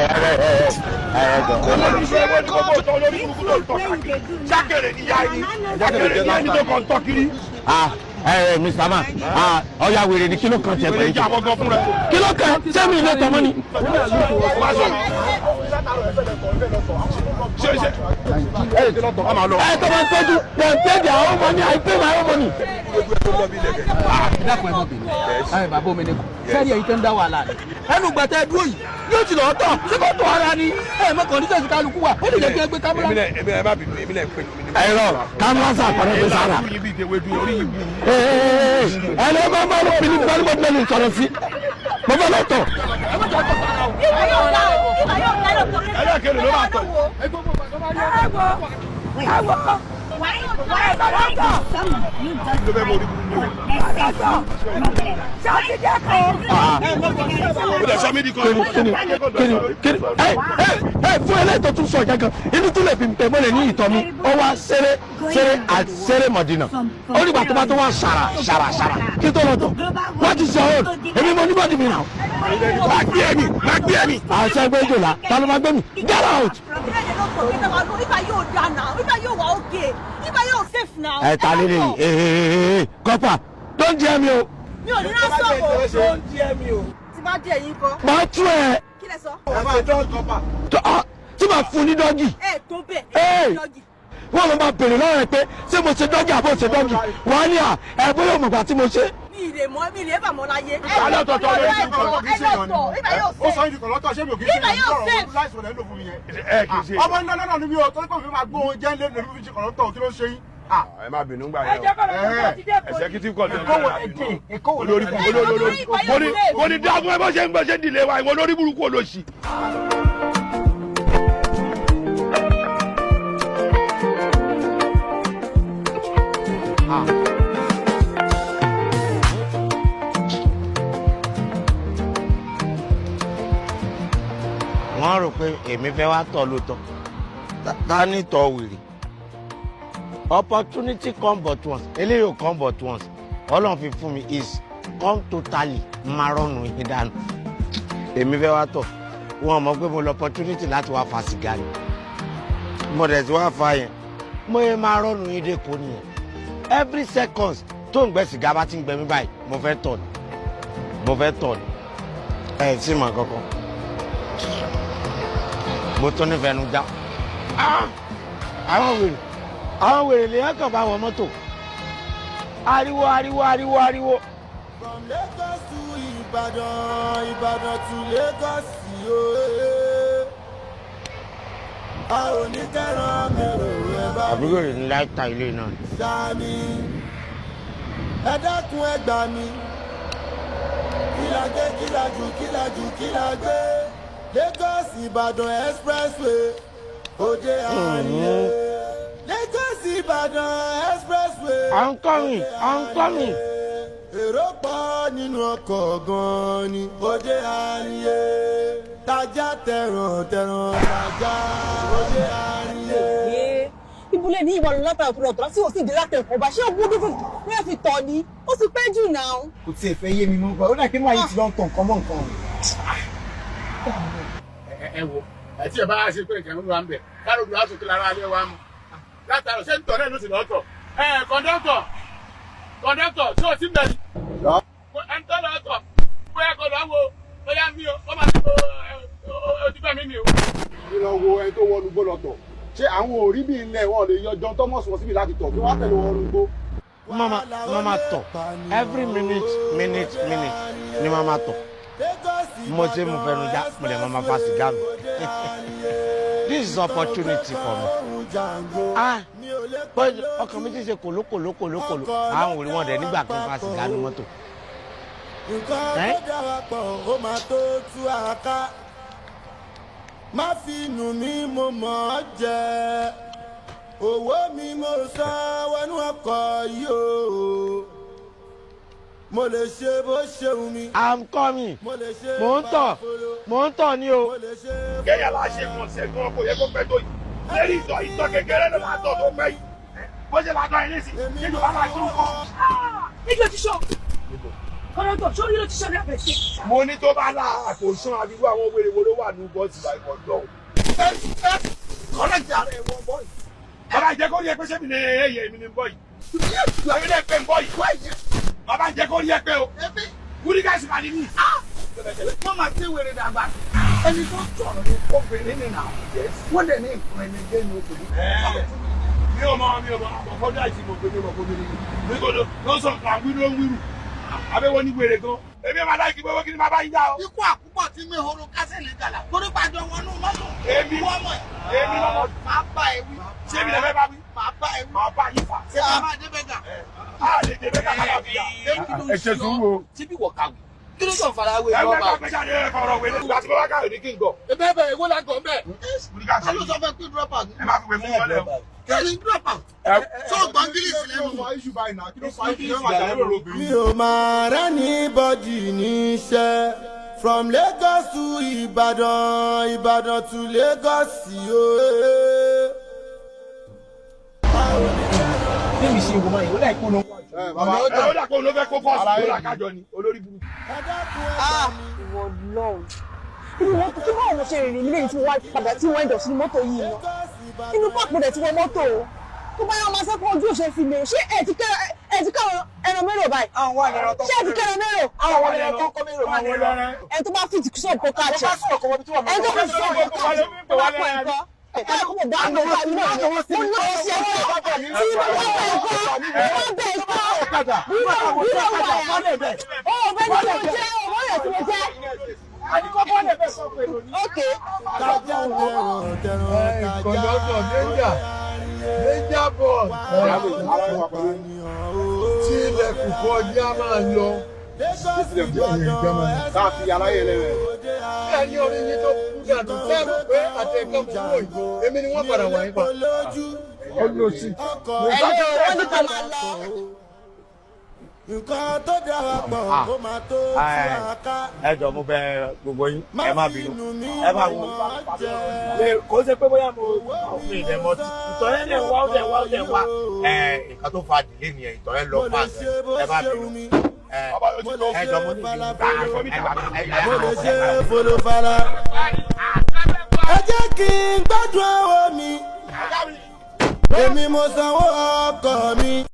Ẹ jọ. Ah, ẹ Mr. Man, ah, ọ̀ya wèrè ni, kí ló kàn tiẹ̀ pẹ̀lú? Kí ló kàn? Sẹ́mi ilé tọmọ ni. Ẹ tó máa ń tọ́jú, dem pay their own money, I pay my own money. Dákun, ẹ mọ̀ bínú. Ẹ bàbá omi ni sẹ́ẹ̀rì ẹ̀yin tó ń dá wàhálà ni. Ẹnu gbàtẹ́ dúró yìí yóò ti lọ́ọ́ tọ̀, ṣé kò tó ara ni ẹ mọ̀ kọ́ndíṣẹ̀sì kálukú wa, ó lè jẹ́ kí ẹ gbé kámẹ́rà. Ẹ̀rọ kámẹ́rà sàkọ́nà pé sára. Ẹ ló máa ń bá lóbi ní pẹ́lú bọ́ọ̀lù lẹ́nu sọ̀rọ̀ sí. Mo fẹ́ lọ tọ̀. Ibà yóò dá o, ibà yóò dá lọ. Ẹlẹ́kẹ̀lẹ̀ ló máa tọ̀. Ẹ wo, ẹ wo, ẹ bàbá tọ̀. Ló fẹ́ mọ orí burúkú. Ṣé o ti dẹ́kun? Ó lè sọ mí di kan. Kíni kíni kíni? Ẹ ẹ ẹ, fún eléyìí tó tún sọ ìjà kan, inú tún lè fi tẹ̀ mọ́lẹ̀ ní ìtọ́ mi. Ó wá ṣeré ṣeré àti ṣeré mọ̀dínà. Ó nígbà tó bá tó wá ṣàrà ṣàrà ṣàrà kí tó lọ tọ̀. What is your own? Èmi mo ní body mi náà. Má gbé ẹ̀mí, má gbé ẹ̀mí. Àṣẹ gbé jòlá, ta ló máa gbé mi? Get out! Ibà yóò dá náà, ibà yóò wà òkè, ibà yóò safe now. Ẹ ta lé lè ee kọ́pà tó ń jẹ́ mi o. Mi ò ní rán sọ̀rọ̀. Tí bá dé ẹ̀yìn kọ́. Màá tú ẹ. Kí lẹ sọ? Tí màá fún ní doggy. Ẹ tó bẹ́ẹ̀. Ẹ Doggy. Wọ́n lọ máa bèrè lọ́wọ́ rẹ̀ pé ṣé mo ṣe doggy àbó ṣe doggy, wọ́n á ní à ẹ bóyá òmùgbà tí mo ṣe. Mi ì lè mọ, mi ì lè bà mọ́ láyé. Alọ́tọ̀tọ̀ lórí ẹ lọ́tọ̀, ẹ lọ́tọ̀, ibà yóò Ó sọ safe. yín di kọ̀lọ́tọ̀, ṣé mi ò kí ń ṣe Ibà yóò sọ̀rọ̀ safe. láìsí ọ̀lẹ́ ló fún mi yẹn. Ẹ kì í ṣe. Ọmọ ńlá lọ́nà ni mi ò torí pé mi máa gbóhùn jẹ́ ńlẹ́ lórí fi ṣe kọ̀lọ́tọ̀, kí ló ń ṣe yín? Ẹ má bínú gbà yẹn o. Executive control. Olórí olórí, mo ní mo ní dá fún ẹ bó ṣe ń gbọ́ ṣe ń dìlé wa, ìwọ olórí burúkú olóṣì. Wọ́n rò pé èmi fẹ́ wá tọ̀ lóòótọ́. Ta ní tọ̀ wèrè? Opportunity come but once. Eléyìí ò come but once. Ọlọ́run fi fún mi is come totally márọ̀nù yín dànù. Èmi fẹ́ wá tọ̀, wọ́n mọ̀ pé mo lọ opportunity láti wá fa sìgá ni. Mo dẹ̀ ti wá fa yẹn, mo yẹ máa rọ́ọ̀nù yín dé kó nìyẹn. Every seconds tó ń gbẹ sìgá bá ti ń gbẹ mí báyìí, mo fẹ́ tọ̀ ni, mo fẹ́ tọ̀ ni. Ẹ sì mọ̀ kankan, mo tún nífẹ̀ẹ́ nu já. Ah! Àwọn wèrè, àwọn wèrè lè kàn bá wọ mọ́tò, ariwo ariwo ariwo ariwo. From Lagos to Ibadan, Ibadan to Lagos, ooo. A ò ní kẹ́ràn mèrò ẹ bá mi Àbúrò rẹ̀ ní láìta ilé náà. Sami. Ẹ dákun, ẹ gbà mí. Kí la gbé, kí la jù, kí la jù, kí la gbé? Lagos Ibadan Expressway, òde àárín. Lagos Ibadan Expressway. I'm coming, I'm coming. Èrò pọ̀ nínú ọkọ̀ gan-an ni. Òde àríyé, tajá tẹ̀ràn tẹ̀ràn tajá, òde àríyé. Ibùlẹ̀ ní ìwà lọ́tà ọ̀tọ̀ tí o sì dé láti ẹ̀kọ́ bá ṣé ogún dúdú ní ẹ̀ fi tọ̀ ni, ó sì pẹ́ jù náà. Kò tiẹ̀ fẹ́ yé mi mọ́ bá, ó dà pé máa yìí ti lọ ń tàn nǹkan mọ́ nǹkan o. Ẹ wo, ẹ tí ẹ bá ṣe pé nǹkan wà ń bẹ káròdù aṣòkè lára alẹ́ wa mu látàrọ, ṣé ń tọ̀ náà ló sì lọ́tọ̀. Ẹ kọ̀ńdọ́tọ̀, kọ̀ńdọ́tọ̀, ṣé o ti ń bẹ̀ ni? Ẹ ń tọ́ lọ́tọ̀, bóyá kọ̀ lọ́ wo, bóyá mi o, kọ́ máa ti ojú bẹ́ẹ̀ mi mi o. Kí lọ wo ẹni tó wọnú gbó lọ tọ̀? Ṣé àwọn òrí bíi ilẹ̀ wọn lè yọ John Thomas wọ síbi láti tọ̀ kí wọ́n á tẹ̀lé wọn gbó? Mama mama tọ̀, every minute minute minute ni mama tọ̀. Mo ṣe mo fẹnu já, mo lè mama fa sìgá mi. This is opportunity for me. Ah, but ọkàn mi ti ṣe kòlókòló kòlókòló. Àwọn òrí wọn dẹ̀ nígbà kí n fa sìgá ní mọ́tò. Nǹkan Ẹ́? tó dára pọ̀, ó máa tó tú àká. Má fi nù mí, mo mọ̀ ọ́ jẹ́ owó mi, mo san wọnú ọkọ̀ yìí o. Mo lè ṣe bó ṣe wù mí. I'm coming. Mo lè ṣe Mò ń tọ̀, mò ń tọ̀ ní o. mo lè ṣe. Kéèyàn láà ṣe kọ̀ọ̀sẹ̀ gan, kò yẹ kó pẹ́ tó yìí. Lérí ìtọ̀, ìtọ̀ kékeré ló máa tọ̀ tó pẹ́ yìí. Bó ṣe máa tọ́ ilé sí, níjọba máa tún kọ́. Níjọ́ ti sọ. Kọ́ńtọ̀ sórí ló ti ṣe ọ̀rẹ́ àbẹ̀tẹ̀. Mo ní tó bá la àkóso àbíwá àwọn wèrè wo ló wà ní bọ́ọ̀sì ìwọ̀ lọ́wọ́. Kọ́lẹ́jì ara ẹ̀ wọ bọ́ọ̀lù. Bàbá ìjẹ́ kó rí ẹ pé ṣé mi ní ẹyẹ mi ní bọ́ yìí. Èmi náà pé ń bọ́ yìí. Bàbá ìjẹ́ kó rí ẹ pé o. Gúrígàsì máa ní mí. Wọ́n máa ti wèrè dàgbà. Ẹni tó sọ̀rọ̀ ní obìnrin nínú àwọn. Wọ́n dẹ̀ ní nǹkan ẹni jẹ́ ní obìnrin. Mi ò mọ àmọ́ fọ́jú àìsí mo gbé mi mọ̀ kó mi ní. Mi kò ló sọ nǹkan àwí ló ń wíru. Abẹ́wọ́ ní wèrè gan. Èmi ò máa láìkí gbogbo kí ni bàbá yín dá o. Ikú àkúpọ̀ tí mi horo kásẹ̀lì gàlà. Torí pàjọ wọnú mọ́tò. Èmi Wọ́n mọ̀ èmi lọ́mọ. Màá bá ẹ wí. Ṣé mi lè fẹ́ bá wí? Màá bá ẹ wí. Màá bá yín fà. Ṣé a máa dé bẹ́gà? A lè dé bẹ́gà kálá fi yà. Ẹ ṣe sùúrù o. Ṣé bí wọ́n kàwé? Kí ló sọ̀ fara wé Ẹgbẹ́ rọ́bà? ká pẹ́jà ní ẹ̀fọ́ ọ̀rọ̀ wẹ̀lẹ́. Ìgbà tí mo bá kàwé ní kí n gọ̀. Bẹ́ẹ̀ bẹ́ẹ̀ èwo la gọ̀ bẹ́ẹ̀. Gúrígàsì. Ta ló sọ fẹ́ pé drop out? Ẹ má fi wé fún wọlé o. Kí ni drop out? Ṣé o gbọ́n gírísì Kí ló lẹ́nu? fa issue báyìí náà? Kí ló fa issue? Kí ló fa issue? Mi ò máa rẹ́ni bọ́dì níṣẹ́ from Lagos to Ìbàdàn, Ìbàdàn to Lagos ooo. Bí mi ṣe wò máa yìí, ó láì kó lọ. Bàbá Ẹ ó dà pé òun ló fẹ́ kó bọ́ọ̀sì ló là kájọ ni olórí burúkú. Ẹ dákun ẹ gbà mí. Ìwọ lọ́run. Inú mọ́tò kí báwo mo ṣe rìnrìn nílé tí mo wá padà tí wọ́n ẹ̀dọ̀ sínú mọ́tò yìí lọ. Inú páàpù dẹ̀ ti wọ mọ́tò o. Tó bá yá ọmọ sẹ́kọ̀ọ́ ojú òṣè fi lè ṣé ẹ ti kẹ́rọ ẹran mélòó báyìí? Àwọn wà lẹ́ran tó Ṣé ẹ ti kẹ́rọ mélòó? Àwọn wà lẹ́ran tó kọ́ mélòó. Àwọn ẹlẹ́rìn. Ẹni tó bá fìtì sọ̀rọ̀ kó Wọ́n káàkiri. bá sọ̀rọ̀ kọ́ wọ́n bí tí wọ́n Ẹni tó máa fi sọ̀rọ̀ kó káàkiri. Tó bá pọ̀ ẹ̀kọ́. Ẹ̀ka kò bá ń bọ̀ báyìí náà. Mo lọ sí ẹ̀kọ́. Tí mo bá bẹ̀ ẹ̀kọ́. Mo bá bẹ̀ ẹ̀kọ́. Wíwọ̀ wíwọ̀ wà yà. Ó bẹ́ẹ̀ ni tí mo jẹ́, ọmọ rẹ̀ tí mo jẹ́. Okay. Tájà tẹ̀ràn tẹ̀ràn tájà. Kọ̀dọ̀tọ̀ danger danger ball tí ilẹ̀kùn kọjá máa lọ. Lagos Ìbàdàn Ká fi aláyé lẹ́rẹ̀. Ẹni orí yín tó kú dànù sẹ́rù pé àtẹ̀kọ́ mú wò yìí èmi ni wọ́n padà wà yín pa. Olójú Olóòsì. ọkọ̀ Ẹ̀lẹ́ o, wọ́n ní ká máa lọ. Nǹkan tó dára pọ̀ kó máa tó tú àká. Ẹ jọ mo bẹ̀ gbogbo yín, ẹ má bínú, Má ẹ má wo. jẹ́. Kò ṣe pé bóyá mo fi ìdẹ̀ mọ́ ti ìtọ̀ yẹn lè wá ó dẹ̀ wá ó dẹ̀ wá. Ẹ nǹkan tó fa dìlé nìyẹn, ìtọ̀ yẹn lọ Mo fà lè ṣe bó ẹ má ṣe bínú. wù mí. Ẹ Bàbá yóò ti tó. ẹ jọ mo ní ìdí. Mo lè ṣe folofala. Ẹ jẹ́ kí n gbádùn owó mi. Èmi mo sanwó ọkọ̀ mi.